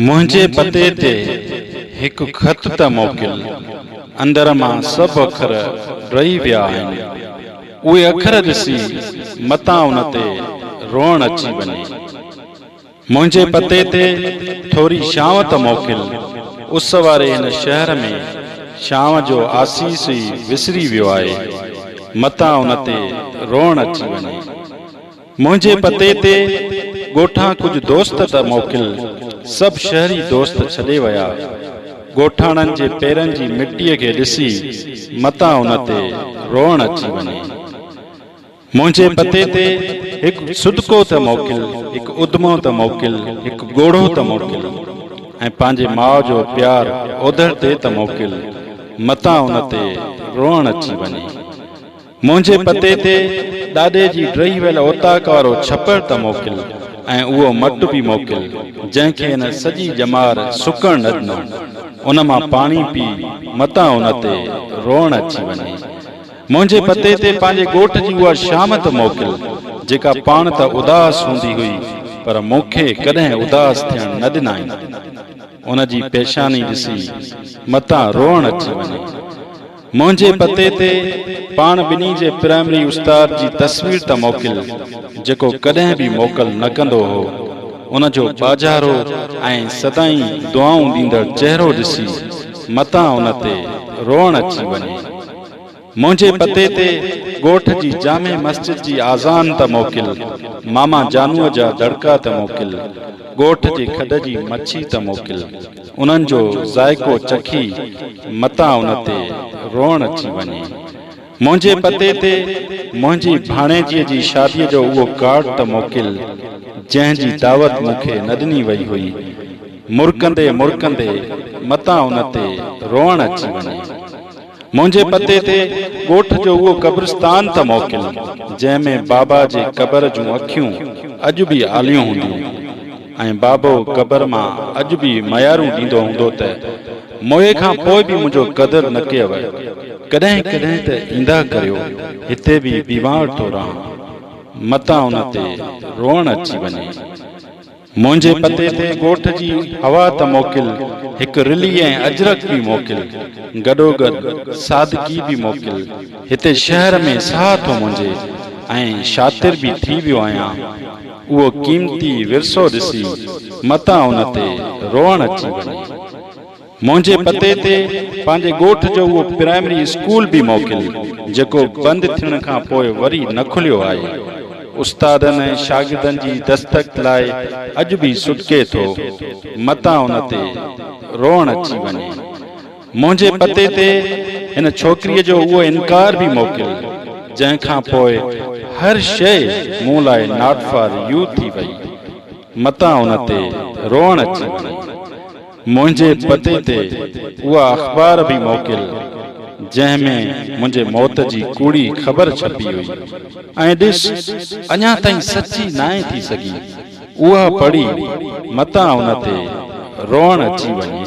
منهنجي پتي تي هڪ خط ته موڪل. اندر مان سڀ اکر ڊهي ويا آهن. اهي اکر ڏسي متان ان تي روئڻ اچي وڃي. منهنجي پتي تي ٿوري شانء ته موڪل. اس واري هن شهر ۾ شانء جو آسيس ئي وسري ويو آهي. متان ان تي روئڻ اچي وڃي. منهنجي پتي تي ڳوٺان ڪجهه دوست ته موڪل، سڀ شهري دوست ڇڏي ويا. ڳوٺاڻن جي پيرن جي مٽيء کي ڏسي متان ان تي روئڻ اچي وڃي. منهنجي پتي تي هڪ سڏڪو ته موڪل، هڪ اڌمو ته موڪل، هڪ ڳوڙهو ته موڪل ۽ پنهنجي ماء جو پيار اوڌر تي ته موڪل، متان ان تي روئڻ اچي وڃي. منهنجي پتي تي ڏاڏي جي ڊهي ويل اوطاق وارو ڇپر ته موڪل ۽ اهو مٽ به موڪل، جنهن کي هن سڄي ڄمار سڪڻ نه ڏنو. ان مان پاڻي پي متان ان تي روئڻ اچي وڃي. منهنجي پتي تي پنهنجي ڳوٺ جي اها شام ته موڪل، جيڪا پاڻ ته اداس هوندي هئي، پر مون کي ڪڏهن اداس ٿيڻ نه ڏنائين. ان جي پيشاني ڏسي متان روئڻ اچي وڃي. منهنجي پتي تي پاڻ ٻنهي جي پرائمري استاد جي تصوير ته موڪل، جيڪو ڪڏهن به موڪل نه ڪندو هو. ان جو ٻاجهارو ۽ سدائين دعائون ڏيندڙ چهرو ڏسي متان ان تي روئڻ اچي وڃي. منهنجي پتي تي ڳوٺ جي جامع مسجد جي آذان ته موڪل، ماما جانوء جا دڙڪا ته موڪل، ڳوٺ جي کڏ جي مڇي ته موڪل. انهن جو ذائقو چکي متان ان تي روئڻ اچي وڃي. منهنجي پتي تي منهنجي ڀاڻيجيء جي شاديء جو اهو ڪارڊ ته موڪل، جنهن جي دعوت مون کي نه ڏني وئي هئي. مرڪندي مرڪندي متان ان تي روئڻ اچي وڃي. منهنجي پتي تي ڳوٺ جو اهو قبرستان ته موڪل، جنهن ۾ بابا جي قبر جون اکيون اڄ به آليون هونديون ۽ بابو قبر مان اڄ به ميارون ڏيندو هوندو ته موئي کان پوء به منهنجو قدر نه ڪيوء، ڪڏهن ڪڏهن ته ايندا ڪريو، هتي به بيمار ٿو رهان، متان ان تي روئڻ اچي وڃي. منهنجي پتي تي ڳوٺ جي هوا ته موڪل، هڪ رلي ۽ اجرڪ به موڪل، گڏوگڏ سادگي به موڪل. هتي شهر ۾ ساهه ٿو منهنجي ۽ شاطر به ٿي ويو آهيان. اهو قيمتي ورثو ڏسي متان ان تي روئڻ اچي وڃي. منهنجي پتي تي پنهنجي ڳوٺ جو اهو پرائمري اسڪول به موڪل، جيڪو بند ٿيڻ کان پوء وري نه کليو آهي. استادن ۽ شاگردن جي دستڪ لاء اڄ به سڏڪي ٿو، متان ان تي روئڻ اچي وڃي. منهنجي پتي تي هن ڇوڪريء جو اهو انڪار به موڪل، جنهن کان پوء هر شيء مون لاء not for you ٿي وئي. متان ان تي روئڻ اچي وڃي. منهنجي پتي تي اها اخبار به موڪل، جنهن ۾ منهنجي موت جي ڪوڙي خبر ڇپي هئي ۽ ڏس اڃا تائين سچي ناهي ٿي سگهي. اها پڙهي متان ان تي روئڻ اچي وڃي.